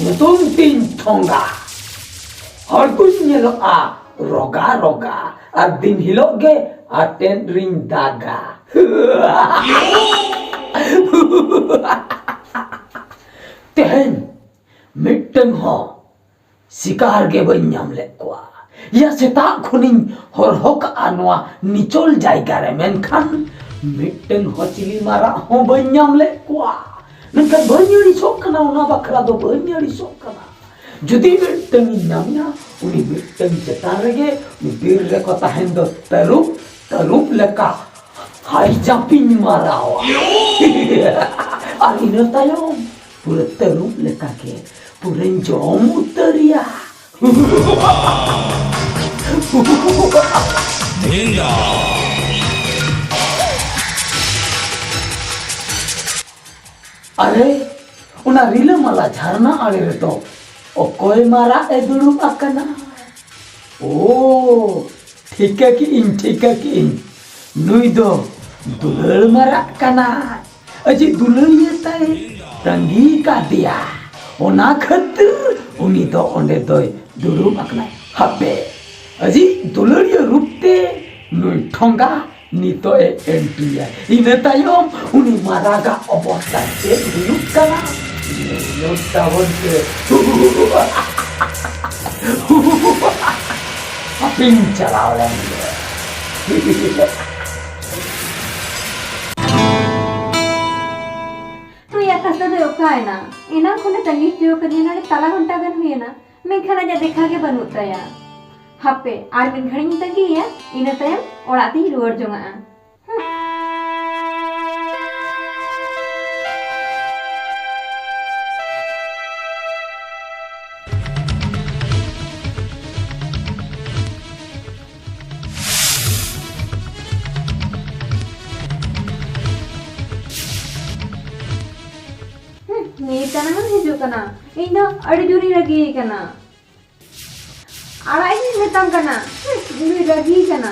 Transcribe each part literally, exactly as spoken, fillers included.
ᱧᱩᱛᱩᱢ ᱛᱤᱧ ᱴᱷᱚᱸᱜᱟ, ᱦᱚᱲ ᱠᱚᱧ ᱧᱮᱞᱚᱜᱼᱟ ᱨᱚᱜᱟ ᱨᱚᱜᱟ, ᱟᱨ ᱫᱤᱱ ᱦᱤᱞᱳᱜ ᱜᱮ ᱟᱴᱮᱫ ᱨᱤᱧ ᱫᱟᱜᱟ᱾ ᱛᱮᱦᱮᱧ ᱢᱤᱫᱴᱟᱝ ᱦᱚᱸ ᱥᱤᱠᱟᱨ ᱜᱮ ᱵᱟᱹᱧ ᱧᱟᱢ ᱞᱮᱫ ᱠᱚᱣᱟ᱾ ᱭᱟ, ᱥᱮᱛᱟᱜ ᱠᱷᱚᱱᱤᱧ ᱦᱚᱨᱦᱚ ᱠᱟᱜᱼᱟ ᱱᱚᱣᱟ ᱱᱤᱪᱚᱞ ᱡᱟᱭᱜᱟ ᱨᱮ, ᱢᱮᱱᱠᱷᱟᱱ ᱢᱤᱫᱴᱟᱝ ᱦᱚᱸ ᱪᱤᱞᱤ ᱢᱟᱨᱟᱜ ᱦᱚᱸ ᱵᱟᱹᱧ ᱧᱟᱢ ᱞᱮᱫ ᱠᱚᱣᱟ᱾ ᱢᱮᱱᱠᱷᱟᱱ ᱵᱟᱹᱧ ᱟᱹᱲᱤᱥᱚᱜ ᱠᱟᱱᱟ, ᱚᱱᱟ ᱵᱟᱠᱷᱨᱟ ᱫᱚ ᱵᱟᱹᱧ ᱟᱹᱲᱤᱥᱚᱜ ᱠᱟᱱᱟ᱾ ᱡᱩᱫᱤ ᱢᱤᱫᱴᱟᱝ ᱤᱧ ᱧᱟᱢᱮᱭᱟ, ᱩᱱᱤ ᱢᱤᱫᱴᱟᱝ ᱪᱮᱛᱟᱱ ᱨᱮᱜᱮ ᱩᱱᱤ ᱵᱤᱨ ᱨᱮᱠᱚ ᱛᱟᱦᱮᱱ ᱫᱚ ᱛᱟᱹᱨᱩᱵ, ᱛᱟᱹᱨᱩᱵ ᱞᱮᱠᱟ ᱦᱟᱭ ᱡᱟᱯᱤᱧ ᱢᱟᱨᱟᱣᱟ᱾ ᱟᱨ ᱤᱱᱟᱹ ᱛᱟᱭᱚᱢ ᱯᱩᱨᱟᱹ ᱛᱟᱹᱨᱩᱵ ᱞᱮᱠᱟᱜᱮ ᱯᱩᱨᱟᱹᱧ ᱡᱚᱢ ᱩᱛᱟᱹᱨᱮᱭᱟ᱾ ᱟᱨᱮ, ᱚᱱᱟ ᱨᱤᱞᱟᱹᱢᱟᱞᱟ ᱡᱷᱟᱨᱱᱟ ᱟᱲᱮ ᱨᱮᱫᱚ ᱚᱠᱚᱭ ᱢᱟᱨᱟᱜ ᱮ ᱫᱩᱲᱩᱵ ᱟᱠᱟᱱᱟ? ᱳ, ᱴᱷᱤᱠᱟᱹ ᱠᱮᱜ ᱟᱹᱧ, ᱴᱷᱤᱠᱟᱹ ᱠᱮᱜ ᱟᱹᱧ᱾ ᱱᱩᱭ ᱫᱚ ᱫᱩᱞᱟᱹᱲ ᱢᱟᱨᱟᱜ ᱠᱟᱱᱟᱭ᱾ ᱟᱡᱤᱡ ᱫᱩᱞᱟᱹᱲᱤᱭᱟᱹ ᱛᱟᱭ ᱛᱟᱺᱜᱤ ᱠᱟᱫᱮᱭᱟ, ᱚᱱᱟ ᱠᱷᱟᱹᱛᱤᱨ ᱩᱱᱤ ᱫᱚ ᱚᱸᱰᱮ ᱫᱚᱭ ᱫᱩᱲᱩᱵ ᱟᱠᱟᱱᱟᱭ᱾ ᱦᱟᱯᱮ, ᱟᱡᱤᱡ ᱫᱩᱞᱟᱹᱲᱤᱭᱟᱹ ᱨᱩᱯ ᱛᱮ ᱱᱩᱭ ᱴᱷᱚᱸᱜᱟ ᱱᱤᱛᱚᱜ ᱮ ᱮᱱᱴᱨᱤᱭᱟ᱾ ᱤᱱᱟᱹ ᱛᱟᱭᱚᱢ ᱩᱱᱤ ᱢᱟᱨᱟᱜᱟᱜ ᱚᱵᱚᱥᱛᱟ ᱪᱮᱫ ᱦᱩᱭᱩᱜ ᱠᱟᱱᱟ, ᱧᱮᱞ ᱛᱟᱵᱚᱱ ᱯᱮ᱾ ᱦᱟᱯᱮᱧ ᱪᱟᱞᱟᱣ ᱞᱮᱱ ᱜᱮ᱾ ᱱᱩᱭ ᱟᱠᱟᱥ ᱫᱟᱫᱟᱭ ᱚᱠᱟᱭᱮᱱᱟ? ᱮᱱᱟᱝ ᱠᱷᱚᱱᱮ ᱛᱟᱺᱜᱤ ᱦᱚᱪᱚ ᱟᱠᱟᱫᱤᱧᱟ, ᱱᱚᱰᱮ ᱛᱟᱞᱟ ᱜᱷᱚᱱᱴᱟ ᱜᱟᱱ ᱦᱩᱭᱮᱱᱟ, ᱢᱮᱱᱠᱷᱟᱱ ᱟᱡᱟᱜ ᱫᱮᱠᱷᱟ ᱜᱮ ᱵᱟᱹᱱᱩᱜ ᱛᱟᱭᱟ᱾ ᱦᱟᱯᱮ, ᱟᱨ ᱢᱤᱫ ᱜᱷᱟᱹᱲᱤᱡ ᱤᱧ ᱛᱟᱺᱜᱤᱭᱮᱭᱟ, ᱤᱱᱟᱹ ᱛᱟᱭᱚᱢ ᱚᱲᱟᱜ ᱛᱤᱧ ᱨᱩᱣᱟᱹᱲ ᱡᱚᱝᱟᱜᱼᱟ᱾ ᱦᱩᱸ, ᱱᱤᱛ ᱟᱱᱟᱝ ᱮᱢ ᱦᱤᱡᱩᱜ ᱠᱟᱱᱟ᱾ ᱤᱧ ᱫᱚ ᱟᱹᱰᱤ ᱡᱳᱨᱤᱧ ᱨᱟᱹᱜᱤ ᱠᱟᱱᱟ᱾ ᱟᱲᱟᱜ ᱤᱧ ᱢᱮᱛᱟᱢ ᱠᱟᱱᱟ᱾ ᱩᱱᱤ ᱨᱟᱹᱜᱤ ᱠᱟᱱᱟ᱾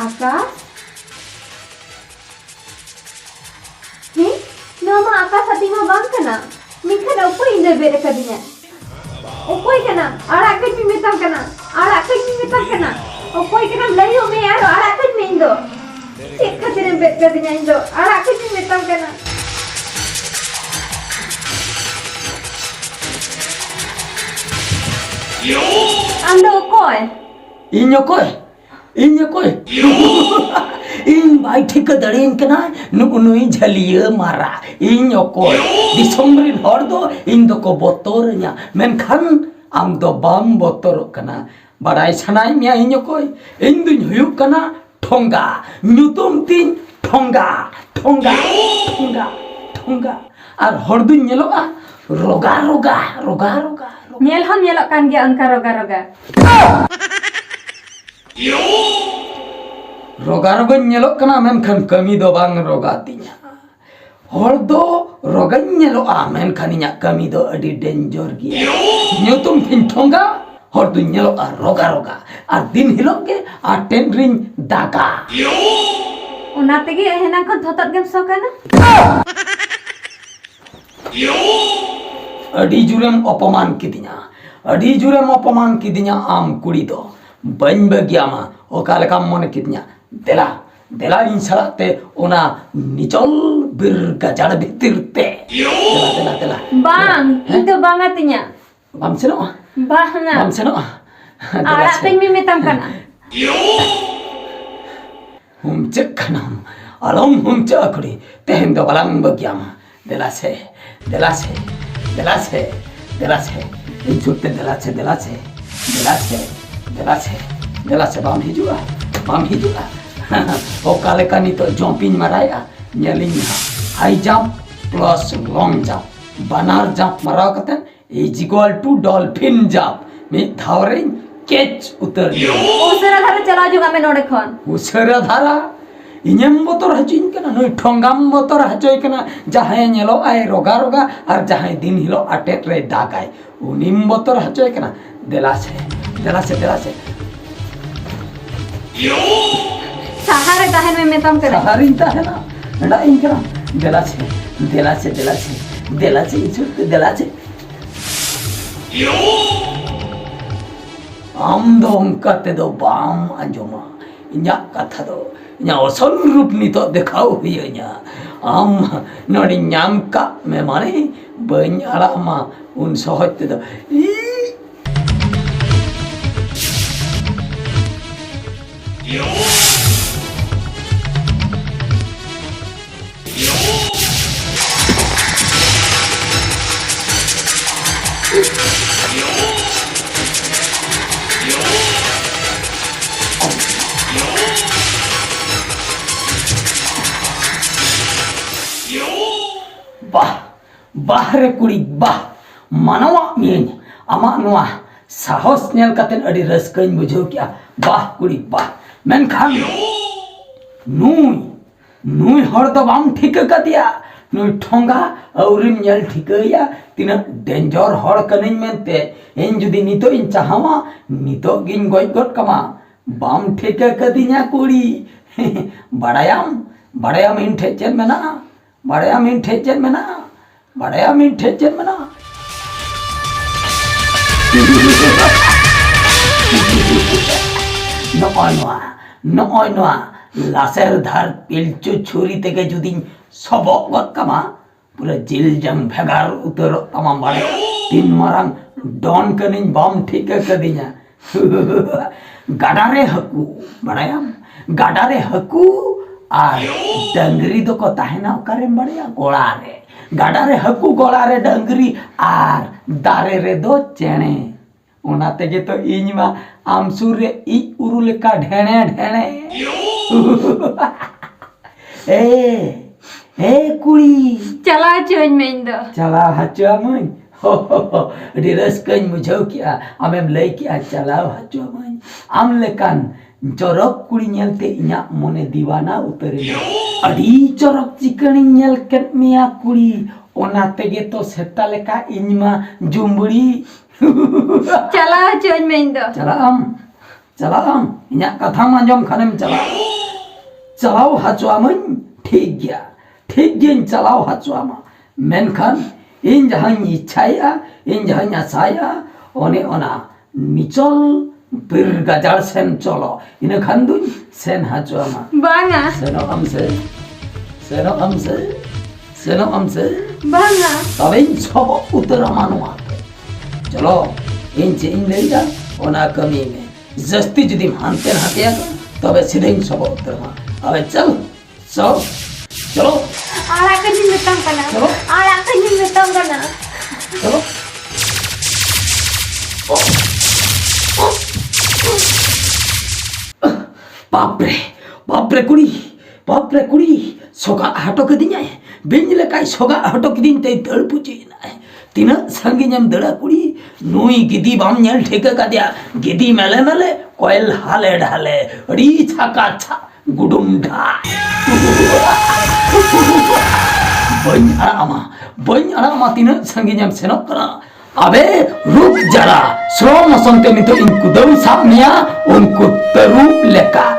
ᱟᱠᱟᱥ? ᱦᱮᱸ? ᱱᱚᱣᱟ ᱢᱟ ᱟᱠᱟᱥ ᱟᱹᱛᱤᱧ ᱢᱟ ᱵᱟᱝ ᱠᱟᱱᱟ᱾ ᱢᱮᱱᱠᱷᱟᱱ ᱚᱠᱚᱭ ᱤᱧ ᱫᱚᱭ ᱵᱮᱫ ᱟᱠᱟᱫᱤᱧᱟ? ᱚᱠᱚᱭ ᱠᱟᱱᱟ? ᱟᱲᱟᱜ ᱠᱟᱹᱧ ᱢᱮᱛᱟᱢ ᱠᱟᱱᱟ᱾ ᱟᱲᱟᱜ ᱠᱟᱹᱧ ᱢᱮᱛᱟᱢ ᱠᱟᱱᱟ᱾ ᱚᱠᱚᱭ ᱠᱟᱱᱟᱢ ᱞᱟᱹᱭᱚᱜ ᱢᱮ ᱟᱨ ᱟᱲᱟᱜ ᱠᱟᱹᱧ ᱢᱮ ᱤᱧ ᱫᱚ᱾ ᱪᱮᱫ ᱠᱷᱟᱹᱛᱤᱨᱮᱢ ᱵᱮᱫ ᱠᱟᱫᱤᱧᱟ ᱤᱧ ᱫᱚ? ᱟᱲᱟᱜ ᱠᱟᱹᱧ ᱢᱮᱛᱟᱢ ᱠᱟᱱᱟ᱾ ᱟᱢ ᱫᱚ ᱚᱠᱚᱭ? ᱤᱧ ᱚᱠᱚᱭ? ᱤᱧ ᱚᱠᱚᱭ? ᱤᱧ ᱵᱟᱭ ᱴᱷᱤᱠᱟᱹ ᱫᱟᱲᱮᱭᱟᱹᱧ ᱠᱟᱱᱟ ᱱᱩᱜᱼᱩ ᱱᱩᱭ ᱡᱷᱟᱹᱞᱤᱭᱟᱹ ᱢᱟᱨᱟ᱾ ᱤᱧ ᱚᱠᱚᱭ? ᱫᱤᱥᱚᱢ ᱨᱮᱱ ᱦᱚᱲ ᱫᱚ ᱤᱧ ᱫᱚᱠᱚ ᱵᱚᱛᱚᱨᱟᱹᱧᱟ, ᱢᱮᱱᱠᱷᱟᱱ ᱟᱢ ᱫᱚ ᱵᱟᱢ ᱵᱚᱛᱚᱨᱚᱜ ᱠᱟᱱᱟ᱾ ᱵᱟᱲᱟᱭ ᱥᱟᱱᱟᱭᱮᱫ ᱢᱮᱭᱟ ᱤᱧ ᱚᱠᱚᱭ? ᱤᱧ ᱫᱩᱧ ᱦᱩᱭᱩᱜ ᱠᱟᱱᱟ ᱴᱷᱚᱸᱜᱟ᱾ ᱧᱩᱛᱩᱢ ᱛᱤᱧ ᱴᱷᱚᱸᱜᱟ, ᱴᱷᱚᱸᱜᱟ, ᱴᱷᱚᱸᱜᱟ, ᱴᱷᱚᱸᱜᱟ᱾ ᱟᱨ ᱦᱚᱲ ᱫᱩᱧ ᱧᱮᱞᱚᱜᱼᱟ ᱨᱚᱜᱟ, ᱨᱚᱜᱟ, ᱨᱚᱜᱟ, ᱨᱚᱜᱟ, ᱨᱚᱜᱟ᱾ ᱧᱮᱞ ᱦᱚᱸᱢ ᱧᱮᱞᱚᱜ ᱠᱟᱱ ᱜᱮᱭᱟ ᱚᱱᱠᱟ ᱨᱚᱜᱟ, ᱨᱚᱜᱟ᱾ ᱨᱚᱜᱟ ᱨᱚᱜᱟᱧ ᱧᱮᱞᱚᱜ ᱠᱟᱱᱟ, ᱢᱮᱱᱠᱷᱟᱱ ᱠᱟᱹᱢᱤ ᱫᱚ ᱵᱟᱝ ᱨᱚᱜᱟ ᱛᱤᱧᱟ᱾ ᱦᱚᱲ ᱫᱚ ᱨᱚᱜᱟᱧ ᱧᱮᱞᱚᱜᱼᱟ, ᱢᱮᱱᱠᱷᱟᱱ ᱤᱧᱟᱹᱜ ᱠᱟᱹᱢᱤ ᱫᱚ ᱟᱹᱰᱤ ᱰᱮᱧᱡᱚᱨ ᱜᱮᱭᱟ᱾ ᱧᱩᱛᱩᱢ ᱛᱤᱧ ᱴᱷᱚᱸᱜᱟ, ᱦᱚᱲ ᱫᱩᱧ ᱧᱮᱞᱚᱜᱼᱟ ᱨᱚᱜᱟ ᱨᱚᱜᱟ, ᱟᱨ ᱫᱤᱱ ᱦᱤᱞᱳᱜ ᱜᱮ ᱟᱴᱮᱱ ᱨᱤᱧ ᱫᱟᱜᱟ᱾ ᱚᱱᱟ ᱛᱮᱜᱮ ᱮᱱᱟᱝ ᱠᱷᱚᱱ ᱛᱷᱚᱛᱚᱫ ᱜᱮᱢ ᱥᱚ ᱠᱟᱱᱟ᱾ ᱟᱹᱰᱤ ᱡᱩᱨᱮᱢ ᱚᱯᱚᱢᱟᱱ ᱠᱤᱫᱤᱧᱟ, ᱟᱹᱰᱤ ᱡᱩᱨᱮᱢ ᱚᱯᱚᱢᱟᱱ ᱠᱤᱫᱤᱧᱟ ᱟᱢ ᱠᱩᱲᱤ ᱫᱚ᱾ ᱵᱟᱹᱧ ᱵᱟᱹᱜᱤᱭᱟᱢᱟ, ᱚᱠᱟ ᱞᱮᱠᱟᱢ ᱢᱚᱱᱮ ᱠᱤᱫᱤᱧᱟ? ᱫᱮᱞᱟ, ᱫᱮᱞᱟ ᱤᱧ ᱥᱟᱞᱟᱜ ᱛᱮ ᱚᱱᱟ ᱱᱤᱪᱚᱞ ᱵᱤᱨ ᱜᱟᱡᱟᱲ ᱵᱷᱤᱛᱤᱨ ᱛᱮ᱾ ᱫᱮᱞᱟ, ᱫᱮᱞᱟ, ᱫᱮᱞᱟ᱾ ᱵᱟᱝ, ᱦᱮᱸ? ᱤᱧ ᱫᱚ ᱵᱟᱝ ᱟᱹᱛᱤᱧᱟ᱾ ᱵᱟᱢ ᱥᱮᱱᱚᱜᱼᱟ? ᱵᱟᱝᱟ᱾ ᱵᱟᱢ ᱥᱮᱱᱚᱜᱼᱟ? ᱫᱮᱞᱟ ᱟᱲᱟᱜ ᱥᱮ᱾ ᱠᱟᱹᱧ ᱢᱮ ᱢᱮᱛᱟᱢ ᱠᱟᱱᱟ᱾ ᱦᱩᱢᱪᱟᱹᱜ ᱠᱟᱱᱟᱢ, ᱟᱞᱚᱢ ᱦᱩᱢᱪᱟᱹᱜᱼᱟ ᱠᱩᱲᱤ, ᱛᱮᱦᱮᱧ ᱫᱚ ᱵᱟᱞᱟᱝ ᱵᱟᱹᱜᱤᱭᱟᱢᱟ᱾ ᱫᱮᱞᱟ ᱥᱮ, ᱫᱮᱞᱟ ᱥᱮ, ᱫᱮᱞᱟ ᱥᱮ, ᱫᱮᱞᱟ ᱥᱮ, ᱤᱧ ᱥᱩᱨ ᱛᱮ ᱫᱮᱞᱟ ᱥᱮ, ᱫᱮᱞᱟ ᱥᱮ, ᱫᱮᱞᱟ ᱥᱮ, ᱫᱮᱞᱟ ᱥᱮ, ᱫᱮᱞᱟ ᱥᱮ, ᱵᱟᱢ ᱦᱤᱡᱩᱜᱼᱟ, ᱵᱟᱢ ᱦᱤᱡᱩᱜᱼᱟ᱾ ᱚᱠᱟ ᱞᱮᱠᱟ ᱱᱤᱛᱚᱜ jump ᱤᱧ ᱢᱟᱨᱟᱭᱮᱜᱼᱟ, ᱧᱮᱞᱤᱧ ᱢᱮ ᱦᱟᱸᱜ᱾ High jump plus long jump, ᱵᱟᱱᱟᱨ jump ᱢᱟᱨᱟᱣ ᱠᱟᱛᱮ is equal to dolphin jump. ᱢᱤᱫ ᱫᱷᱟᱣ ᱨᱤᱧ catch ᱩᱛᱟᱹᱨ ᱢᱮᱭᱟ᱾ ᱩᱥᱟᱹᱨᱟ ᱫᱷᱟᱨᱟ ᱪᱟᱞᱟᱣ ᱦᱤᱡᱩᱜ ᱢᱮ ᱱᱚᱰᱮ ᱠᱷᱚᱱ᱾ ᱩᱥᱟᱹᱨᱟ ᱫᱷᱟᱨᱟ? ᱤᱧᱮᱢ ᱵᱚᱛᱚᱨ ᱦᱚᱪᱚᱧ ᱠᱟᱱᱟ, ᱱᱩᱭ ᱴᱷᱚᱸᱜᱟᱢ ᱵᱚᱛᱚᱨ ᱦᱚᱪᱚᱭ ᱠᱟᱱᱟ, ᱡᱟᱦᱟᱸᱭ ᱧᱮᱞᱚᱜ ᱟᱭ ᱨᱚᱜᱟ ᱨᱚᱜᱟ ᱟᱨ ᱡᱟᱦᱟᱸᱭ ᱫᱤᱱ ᱦᱤᱞᱳᱜ ᱟᱴᱮᱫ ᱨᱮᱭ ᱫᱟᱜᱟᱭ, ᱩᱱᱤᱢ ᱵᱚᱛᱚᱨ ᱦᱚᱪᱚᱭ ᱠᱟᱱᱟ᱾ ᱫᱮᱞᱟ ᱥᱮ, ᱫᱮᱞᱟ ᱥᱮ, ᱫᱮᱞᱟ ᱥᱮ᱾ ᱥᱟᱦᱟᱨᱮ ᱛᱟᱦᱮᱱ ᱢᱮ ᱢᱮᱛᱟᱢ ᱠᱟᱱᱟ᱾ ᱥᱟᱦᱟᱨᱤᱧ ᱛᱟᱦᱮᱱᱟ, ᱢᱮᱱᱟᱜ ᱤᱧ ᱠᱟᱱᱟ᱾ ᱫᱮᱞᱟ ᱥᱮ, ᱫᱮᱞᱟ ᱥᱮ, ᱫᱮᱞᱟ ᱥᱮ, ᱫᱮᱞᱟ ᱥᱮ, ᱤᱧ ᱥᱩᱨ ᱛᱮ ᱫᱮᱞᱟ ᱥᱮ᱾ ᱟᱢ ᱫᱚ ᱚᱱᱠᱟ ᱛᱮᱫᱚ ᱵᱟᱢ ᱟᱸᱡᱚᱢᱟ ᱤᱧᱟᱹᱜ ᱠᱟᱛᱷᱟ ᱫᱚ᱾ ᱤᱧᱟᱹᱜ ᱟᱥᱚᱞ ᱨᱩᱯ ᱱᱤᱛᱚᱜ ᱫᱮᱠᱷᱟᱣ ᱦᱩᱭᱟᱹᱧᱟ᱾ ᱟᱢ ᱱᱚᱰᱮᱧ ᱧᱟᱢ ᱠᱟᱜ ᱢᱮ ᱢᱟᱱᱮ ᱵᱟᱹᱧ ᱟᱲᱟᱜ ᱟᱢᱟ ᱩᱱ ᱥᱚᱦᱚᱡ ᱛᱮᱫᱚ᱾ ᱤ ᱵᱟᱦ, ᱵᱟᱦ ᱨᱮ ᱠᱩᱲᱤ, ᱵᱟᱦ! ᱢᱟᱱᱟᱣᱟᱜ ᱢᱤᱭᱟᱹᱧ᱾ ᱟᱢᱟᱜ ᱱᱚᱣᱟ ᱥᱟᱦᱚᱥ ᱧᱮᱞ ᱠᱟᱛᱮ ᱟᱹᱰᱤ ᱨᱟᱹᱥᱠᱟᱹᱧ ᱵᱩᱡᱷᱟᱹᱣ ᱠᱮᱜᱼᱟ᱾ ᱵᱟᱦ ᱠᱩᱲᱤ, ᱵᱟᱦ! ᱢᱮᱱᱠᱷᱟᱱ ᱱᱩᱭ, ᱱᱩᱭ ᱦᱚᱲ ᱫᱚ ᱵᱟᱢ ᱴᱷᱤᱠᱟᱹ ᱠᱟᱫᱮᱭᱟ᱾ ᱱᱩᱭ ᱴᱷᱚᱸᱜᱟ ᱟᱹᱣᱨᱤᱢ ᱧᱮᱞ ᱴᱷᱤᱠᱟᱹᱭᱟ ᱛᱤᱱᱟᱹᱜ ᱰᱮᱧᱡᱚᱨ ᱦᱚᱲ ᱠᱟᱹᱱᱟᱹᱧ ᱢᱮᱱᱛᱮ᱾ ᱤᱧ ᱡᱩᱫᱤ ᱱᱤᱛᱚᱜ ᱤᱧ ᱪᱟᱦᱟᱣᱟ, ᱱᱤᱛᱚᱜ ᱜᱤᱧ ᱜᱚᱡ ᱜᱚᱫ ᱠᱟᱢᱟ᱾ ᱵᱟᱢ ᱴᱷᱤᱠᱟᱹ ᱠᱟᱫᱤᱧᱟ ᱠᱩᱲᱤ᱾ ᱵᱟᱲᱟᱭᱟᱢ, ᱵᱟᱲᱟᱭᱟᱢ ᱤᱧ ᱴᱷᱮᱡ ᱪᱮᱫ ᱢᱮᱱᱟᱜᱼᱟ? ᱵᱟᱲᱟᱭᱟᱢ ᱤᱧ ᱴᱷᱮᱡ ᱪᱮᱫ ᱢᱮᱱᱟᱜᱼᱟ? ᱵᱟᱲᱟᱭᱟᱢ ᱤᱧ ᱴᱷᱮᱡ ᱪᱮᱫ ᱢᱮᱱᱟᱜᱼᱟ? ᱱᱚᱜᱼᱚᱭ ᱱᱚᱣᱟ, ᱱᱚᱜᱼᱚᱭ ᱱᱚᱣᱟ ᱞᱟᱥᱮᱨ ᱫᱷᱟᱨ ᱯᱤᱞᱪᱩ ᱪᱷᱩᱨᱤ ᱛᱮᱜᱮ ᱡᱩᱫᱤᱧ ᱥᱚᱵᱚᱜ ᱜᱚᱫ ᱠᱟᱢᱟ, ᱯᱩᱨᱟᱹ ᱡᱤᱞ ᱡᱟᱝ ᱵᱷᱮᱜᱟᱨ ᱩᱛᱟᱹᱨᱚᱜ ᱛᱟᱢᱟ ᱵᱟᱲᱮ᱾ ᱛᱤᱱ ᱢᱟᱨᱟᱝ ᱰᱚᱱ ᱠᱟᱹᱱᱟᱹᱧ ᱵᱟᱢ ᱴᱷᱤᱠᱟᱹ ᱠᱟᱹᱫᱤᱧᱟ᱾ ᱜᱟᱰᱟ ᱨᱮ ᱦᱟᱹᱠᱩ, ᱵᱟᱲᱟᱭᱟᱢ? ᱜᱟᱰᱟ ᱨᱮ ᱦᱟᱹᱠᱩ ᱟᱨ ᱰᱟᱹᱝᱨᱤ ᱫᱚᱠᱚ ᱛᱟᱦᱮᱱᱟ ᱚᱠᱟᱨᱮᱢ ᱵᱟᱲᱟᱭᱟ? ᱜᱚᱲᱟ ᱨᱮ᱾ ᱜᱟᱰᱟ ᱨᱮ ᱦᱟᱹᱠᱩ, ᱜᱚᱲᱟ ᱨᱮ ᱰᱟᱹᱝᱨᱤ ᱟᱨ ᱫᱟᱨᱮ ᱨᱮᱫᱚ ᱪᱮᱬᱮ᱾ ᱚᱱᱟ ᱛᱮᱜᱮ ᱛᱚ ᱤᱧ ᱢᱟ ᱟᱢ ᱥᱩᱨ ᱨᱮ ᱤᱡ ᱩᱨᱩ ᱞᱮᱠᱟ ᱰᱷᱮᱬᱮ ᱰᱷᱮᱬᱮ᱾ ᱮ, ᱮ ᱠᱩᱲᱤ᱾ ᱪᱟᱞᱟᱣ ᱦᱚᱪᱚᱣᱟᱹᱧ ᱢᱮ ᱤᱧ ᱫᱚ᱾ ᱪᱟᱞᱟᱣ ᱦᱚᱪᱚᱣᱟᱢᱟᱹᱧ᱾ ᱟᱹᱰᱤ ᱨᱟᱹᱥᱠᱟᱹᱧ ᱵᱩᱡᱷᱟᱹᱣ ᱠᱮᱜᱼᱟ, ᱟᱢᱮᱢ ᱞᱟᱹᱭ ᱠᱮᱜᱼᱟ ᱪᱟᱞᱟᱣ ᱦᱚᱪᱚᱣᱟᱢᱟᱹᱧ᱾ ᱟᱢ ᱞᱮᱠᱟᱱ ᱡᱚᱨᱚᱠ ᱠᱩᱲᱤ ᱧᱮᱞᱛᱮ ᱤᱧᱟᱜ ᱢᱚᱱᱮ ᱫᱤᱣᱟᱱᱟ ᱩᱛᱟᱹᱨᱮᱱᱟ᱾ ᱟᱹᱰᱤ ᱪᱚᱨᱚᱠ ᱪᱤᱠᱟᱹᱬᱤᱧ ᱧᱮᱞ ᱠᱮᱫ ᱢᱮᱭᱟ ᱠᱩᱲᱤ, ᱚᱱᱟ ᱛᱮᱜᱮ ᱛᱚ ᱥᱮᱛᱟ ᱞᱮᱠᱟ ᱤᱧ ᱢᱟ ᱡᱩᱢᱵᱽᱲᱤ᱾ ᱪᱟᱞᱟᱣ ᱦᱚᱪᱚᱣᱟᱹᱧ ᱢᱮ ᱤᱧ ᱫᱚ᱾ ᱪᱟᱞᱟᱜ ᱟᱢ, ᱪᱟᱞᱟᱜ ᱟᱢ, ᱤᱧᱟᱜ ᱠᱟᱛᱷᱟᱢ ᱟᱸᱡᱚᱢ ᱠᱷᱟᱱᱮᱢ ᱪᱟᱞᱟᱜ᱾ ᱪᱟᱞᱟᱣ ᱦᱚᱪᱚᱣᱟᱢᱟᱹᱧ, ᱴᱷᱤᱠ ᱜᱮᱭᱟ, ᱴᱷᱤᱠ ᱜᱮᱧ ᱪᱟᱞᱟᱣ ᱦᱚᱪᱚᱣᱟᱢᱟ, ᱢᱮᱱᱠᱷᱟᱱ ᱤᱧ ᱡᱟᱦᱟᱸᱧ ᱤᱪᱪᱷᱟᱭᱮᱜᱼᱟ, ᱤᱧ ᱡᱟᱦᱟᱸᱧ ᱟᱥᱟᱭᱮᱜᱼᱟ, ᱚᱱᱮ ᱚᱱᱟ ᱱᱤᱪᱚᱞ ᱵᱤᱨ ᱜᱟᱡᱟᱲ ᱥᱮᱱ ᱪᱚᱞᱚ, ᱤᱱᱟᱹ ᱠᱷᱟᱱ ᱫᱩᱧ ᱥᱮᱱ ᱦᱚᱪᱚᱣᱟᱢᱟ᱾ ᱵᱟᱝᱟ᱾ ᱥᱮᱱᱚᱜ ᱟᱢ ᱥᱮ, ᱥᱮᱱᱚᱜ ᱟᱢ ᱥᱮ, ᱥᱮᱱᱚᱜ ᱟᱢ ᱥᱮ? ᱵᱟᱝᱟ᱾ ᱛᱚᱵᱮᱧ ᱥᱚᱵᱚᱜ ᱩᱛᱟᱹᱨᱟᱢᱟ ᱱᱚᱣᱟ ᱛᱮ᱾ ᱪᱚᱞᱚ, ᱤᱧ ᱪᱮᱫ ᱤᱧ ᱞᱟᱹᱭᱫᱟ, ᱚᱱᱟ ᱠᱟᱹᱢᱤ ᱢᱮ᱾ ᱡᱟᱹᱥᱛᱤ ᱡᱩᱫᱤᱢ ᱦᱟᱱᱛᱮ ᱱᱟᱛᱮᱭᱟ, ᱛᱚᱵᱮ ᱥᱤᱫᱷᱟᱹᱧ ᱥᱚᱵᱚᱜ ᱩᱛᱟᱹᱨᱟᱢᱟ᱾ ᱟᱵᱮ ᱪᱚᱞ, ᱪᱚᱞ, ᱪᱚᱞᱚ᱾ ᱟᱲᱟᱜ ᱠᱟᱹᱧ ᱢᱮᱛᱟᱢ ᱠᱟᱱᱟ᱾ ᱪᱚᱞᱚ᱾ ᱟᱲᱟᱜ ᱠᱟᱹᱧ ᱢᱮᱛᱟᱢ ᱠᱟᱱᱟ᱾ ᱪᱚᱞᱚ᱾ ᱵᱟᱯᱨᱮ, ᱵᱟᱯᱨᱮ ᱠᱩᱲᱤ, ᱵᱟᱯᱨᱮ ᱠᱩᱲᱤ, ᱥᱚᱜᱟᱜ ᱦᱚᱴᱚ ᱠᱤᱫᱤᱧᱟᱭ᱾ ᱵᱤᱧ ᱞᱮᱠᱟᱭ ᱥᱚᱜᱟᱜ ᱦᱚᱴᱚ ᱠᱤᱫᱤᱧ ᱛᱮᱭ ᱫᱟᱹᱲ ᱯᱩᱪᱩᱭᱮᱱᱟᱭ᱾ ᱛᱤᱱᱟᱹᱜ ᱥᱟᱺᱜᱤᱧᱮᱢ ᱫᱟᱹᱲᱟ ᱠᱩᱲᱤ? ᱱᱩᱭ ᱜᱤᱫᱤ ᱵᱟᱢ ᱧᱮᱞ ᱴᱷᱤᱠᱟᱹ ᱠᱟᱫᱮᱭᱟ? ᱜᱤᱫᱤ ᱢᱮᱞᱮ ᱢᱮᱞᱮ, ᱠᱚᱭᱮᱞ ᱦᱟᱞᱮ ᱰᱷᱟᱞᱮ, ᱟᱹᱰᱤ ᱪᱷᱟᱠᱟ ᱪᱷᱟ, ᱜᱩᱰᱩᱢ ᱰᱷᱟ᱾ ᱵᱟᱹᱧ ᱟᱲᱟᱜ ᱟᱢᱟ, ᱵᱟᱹᱧ ᱟᱲᱟᱜ ᱟᱢᱟ, ᱛᱤᱱᱟᱹᱜ ᱥᱟᱺᱜᱤᱧᱮᱢ ᱥᱮᱱᱚᱜ ᱠᱟᱱᱟ? ᱟᱵᱮ ᱨᱩᱯ ᱡᱟᱨᱟ, slow motion ᱛᱮ ᱱᱤᱛᱚᱜ ᱤᱧ ᱠᱩᱫᱟᱹᱣ ᱥᱟᱵ ᱢᱮᱭᱟ, ᱩᱱᱠᱩ ᱛᱟᱹᱨᱩᱵ ᱞᱮᱠᱟ᱾